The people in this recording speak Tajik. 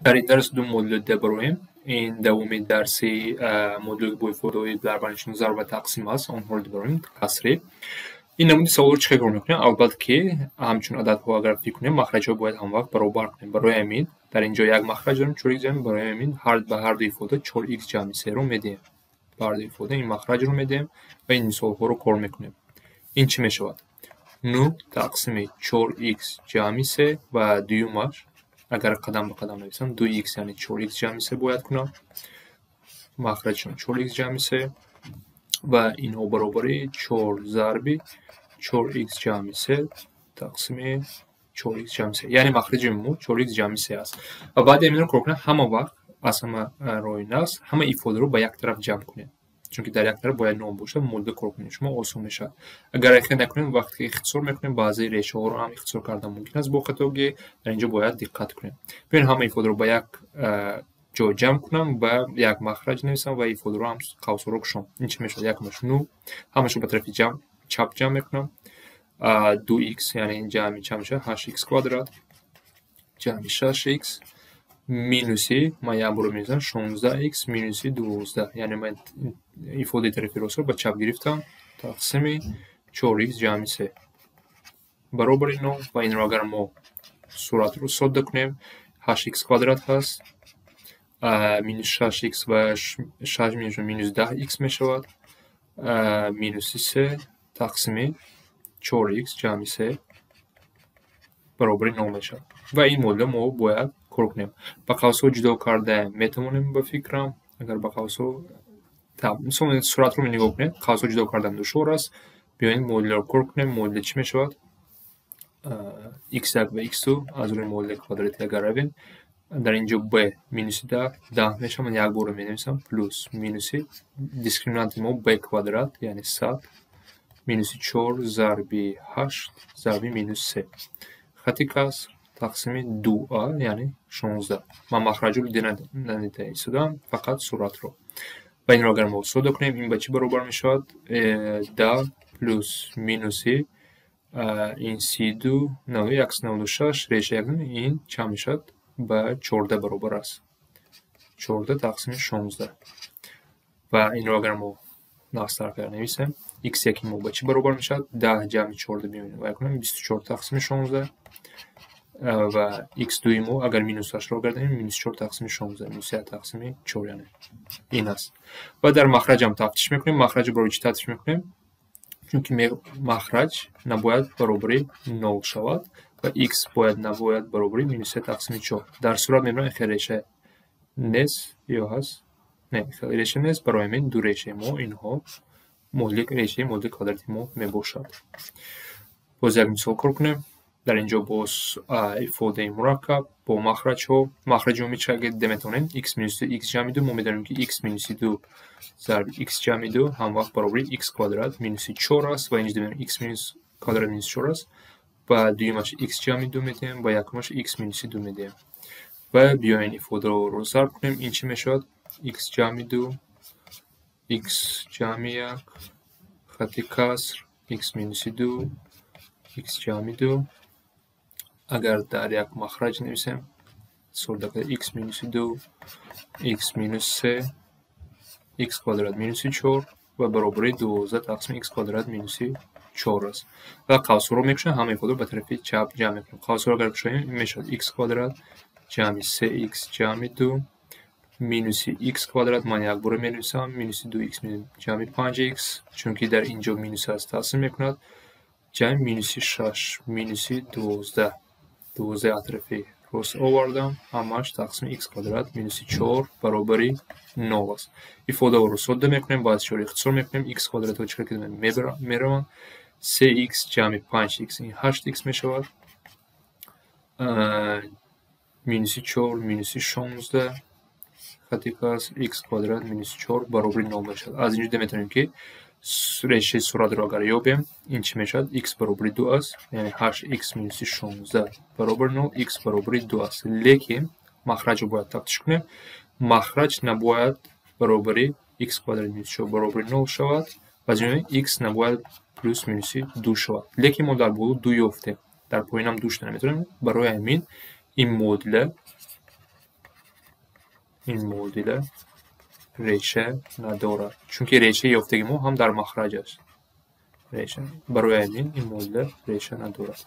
Дар ин дарс ду модули дебароем. Ин давоми дарси модули бо ифодаҳои дар байнишон зарб ва тақсим аст. Онҳоро дебароем касри. Ин намуди саволро чӣ хел кор мекунем? Албатта ки ҳамчун ададҳо агар фикр кунем, махраҷҳо бояд ҳамвақт баробар кунем. Барои ҳамин дар ин ҷо як махраҷ дорем, 4x ҷамъ, барои ҳамин ба ҳар ду ифода 4x ҷамъи 3-ро медиҳем. Ба ҳар ду ифода ин махраҷро медиҳем ва ин мисолҳоро кор мекунем. Ин чӣ мешавад? 9 тақсими 4x ҷамъи 3 ва дуюмаш, агар қадам ба қадам нависам, 2x, яъне 4x ҷамъи 3 бояд кунам. Махраҷшон 4x ҷамъи 3 ва инҳо баробари 4 зарби 4x ҷамъи 3 тақсими 4x ҷамъи 3. Яъне махраҷи мо 4x ҷамъи 3 аст. Ва баъди ҳаминро кор кунем, ҳама вақт аз ҳама роҳи нағз ҳама ифодаро ба як тараф ҷамъ кунем. Чунки дар як тараф бояд ном бошад, модда кор кунем, шумо осон мешавад. Агар ихтисор накунем, вақте ки ихтисор мекунем, баъзе решаҳоро ҳам ихтисор кардан мумкин аст бо хатогӣ. Дар ин ҷо бояд диққат кунем. Биёед ҳама ифодаро ба як ҷо ҷамъ кунам, ба як махраҷ нависам ва ифодаро ҳам қавсҳоро кушом. Ин чӣ мешавад? Якумаш 9, ҳамашро ба тарафи чап ҷамъ мекунам. 2x, яъне ин ҷамъи чанд мешавад? 8x квадрат ҷамъи 6x минуси, ман як бор менависам, 16x минуси 12, яъне ман ифодаи тарафи ростро ба чап гирифтам, тақсими 4x ҷамъи 3 баробари 9. Ва инро агар мо суратро содда кунем, 8x квадрат ҳаст, минус 6x ва 6 минус минус 10x мешавад, минуси 3 тақсими 4x ҷамъи 3 баробари 9 мешавад. Ва ин модулро мо бояд кор кунем. Ба қавсҳо ҷудо карда метавонем, ба фикрам, агар ба қавсҳо, мисол, суратро нигоҳ кунед, қавсҳо ҷудо кардан душвор аст. Биёед модулро кор кунем. Модули чӣ мешавад? x1 ва x2 аз рӯи модули квадратӣ агар равем, дар ин ҷо b минуси 10, 10 мешавад, ман як борро менависам, плюс минуси дискриминанти мо b квадрат, яъне 100, минуси 4 зарби 8 зарби минус 3 хати каср тақсими 2а, яъне 16. Ман махраҷро дида надида истодам, фақат суратро. Ва инро агар мо содда кунем, ин ба чӣ баробар мешавад? 10 плюс минуси ин 32, 196 реша як, ин чанд мешавад? Ба 14 баробар аст. 14 тақсими 16. Ва инро агар мо нағзтар карда нависем, x1 мо ба чӣ баробар мешавад? 10 ҷамъи 14 биёем вай кунем, 24 тақсими 16. Ва x2 мо агар минус 8-ро гардонем, минус 4 тақсими 16, минус 1 тақсими 4, яъне ин аст. Ва дар махраҷ ҳам тафтиш мекунем. Махраҷро барои чӣ тафтиш мекунем? Чунки махраҷ набояд баробари 0 шавад ва x бояд набояд баробари минус 3 тақсими 4. Дар сурат мебинем, хел реша нест ё ҳаст? Не, хел реша нест, барои ҳамин ду решаи мо инҳо модули решаи модули квадрати мо мебошад. Боз як мисол кор кунем. Дар ин ҷо боз ифодаи мураккаб бо махраҷҳо. Махраҷи умумӣ чӣ дида метавонем? x минус 2 x ҷамъи 2. Мо медонем, ки x минуси 2 зарби x ҷамъи 2 ҳамвақт баробари x квадрат минуси 4 аст ва инҷо дидем x минус квадрат минус 4 аст. Ба дуюмаш x ҷамъи 2 медиҳем ва якумаш x минуси 2 медиҳем. Ва биёем ифодаро зарб кунем. Ин чӣ мешавад? x ҷамъи 2 x ҷамъи 1 хати каср x минуси 2 x ҷамъи 2. Агар дар як махраҷ нависем, содда карда, x минуси 2 x минус 3 x квадрат минуси 4 ва баробари 12 тақсими x квадрат минуси 4 аст. Ва қавсҳоро мекушем, ҳамаи ифодаро ба тарафи чап ҷамъ мекунем. Қавсҳоро агар кушоем, ин мешавад x квадрат ҷамъи 3x ҷамъи 2 минуси x квадрат, ман як бора менависам, минуси 2x ҷамъи 5x, чунки дар ин ҷо минус аст, таъсир мекунад, ҷамъи минуси 6 минуси 12, 12 аз тарафи рост овардам, ҳамааш тақсими x квадрат минуси 4 баробари 0 аст. Ифодаҳоро содда мекунем, баъд чор ихтисор мекунем, x квадратҳо чӣ ки мераванд, 3x ҷамъи 5x ин 8x мешавад, минуси 4 минуси 16 хати каср x квадрат минуси 4 баробари 0 мешавад. Аз ин ҷо метавонем, ки решаи суратро агар ёбем, ин чӣ мешавад? X баробари 2 аст, яъне 8x минуси 16 баробари 0, x баробари 2 аст. Лекин махраҷро бояд тафтиш кунем. Махраҷ набояд баробари x квадрат минуси 4 баробари 0 шавад ва аз ин x набояд плюс минуси 2 шавад. Лекин мо дар боло 2 ёфтем, дар поёнам 2 шуда наметавонем. Барои ҳамин ин модуля Ин муодила реша надорад, чунки решаи ёфтаги мо ҳам дар махраҷ аст. Реша барои ҳамин ин муодила реша надорад.